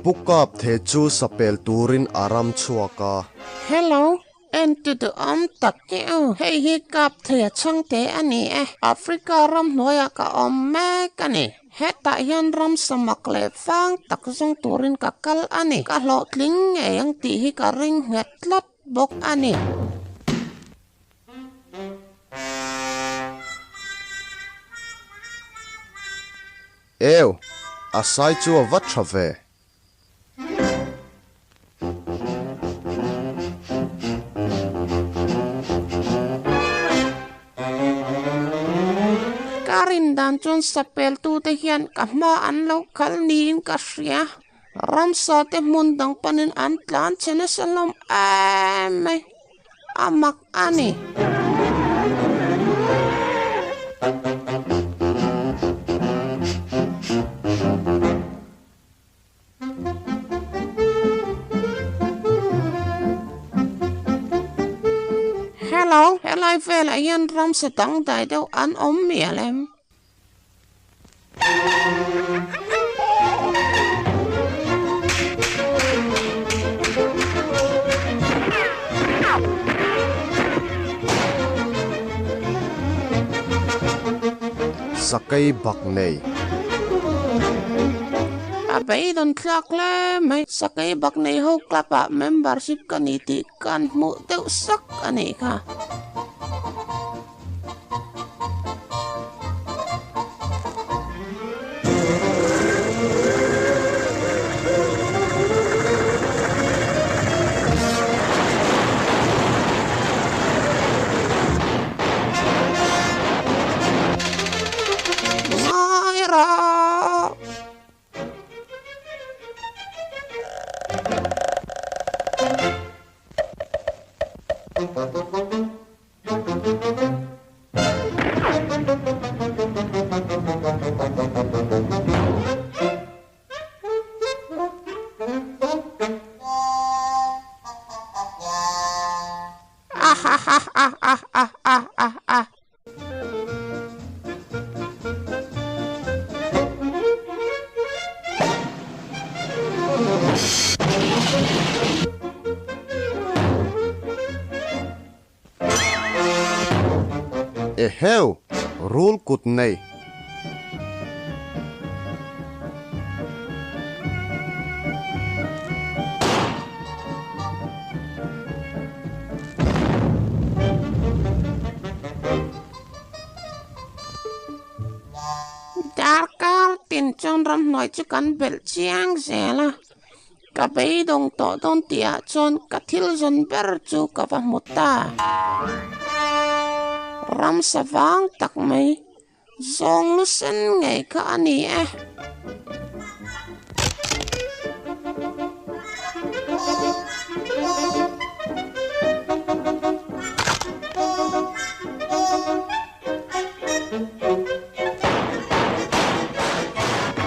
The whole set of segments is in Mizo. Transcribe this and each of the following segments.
Pu Kapthe chu sapel turin a ram chhuak a. Hello, en ti duhawm tak e u. Hei hi Kaptheia chhangte a ni e. Africa ramhnuaiah ka awm mek a ni. Hetah hian ram samak leh fang tak zawng turin ka kal a ni. Ka hlawhtling ngei ang tih hi ka ring nghet tlat bawk a ni. Eu, a sai chu a va tha ve. Ka rin dan chuan sapeltute hian ka hma an lo kal niin ka hria. Ramsa te hmun dang panin an tlan chhe nasa hlawm em mai. A mak a ni. Hello, helai velah hian ramsa dangdai deuh an awm mial em? Sakei bak nei. A beidawn thlak hle mai. Sakei bak nei ho club ah membership ka ni tih kan hmuh deuh sak a nih kha. Ngai rawh. Ahahahahahahaha. Eheu! Rul kut nei. Darkar tin chuan ramhnuai chu kan belh chiang zel a, ka beidawng tawh dawn tihah chuan ka thil zawn ber chu ka va hmu ta. Ramsa vang tak mai Zawng lu sen ngei kha a ni e.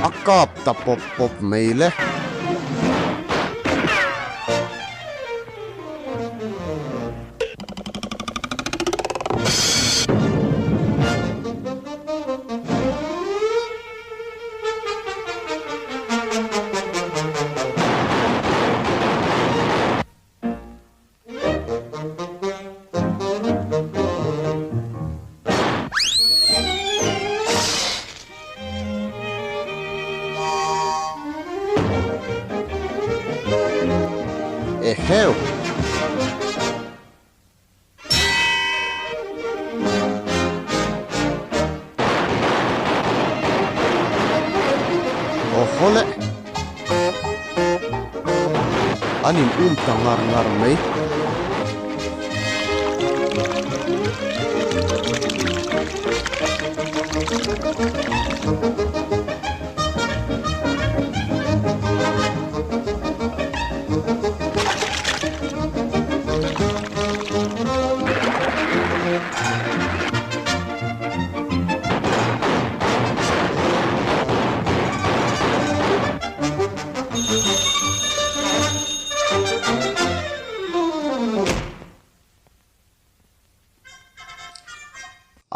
A kap ta pawp pawp mai le. Eheu! Aw haw le! An in um ta ngar ngar mai.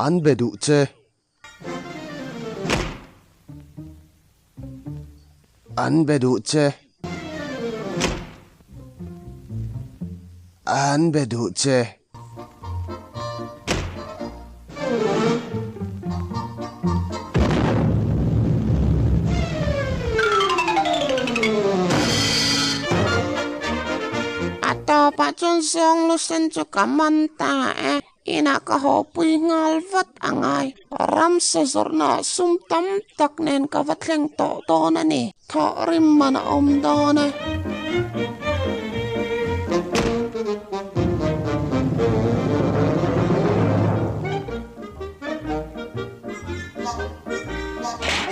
An be duh che. An be duh che. An be duh che. A tawpah chuan zawng lu sen chu ka man ta e. Inah ka haw pui nghal vat a ngai. Ramsa zawrhna ah sum tam tak nen ka va thleng tawh dawn a ni. Thawh rim man a awm dawn e.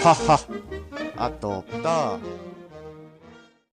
Ha ha! A tawp ta.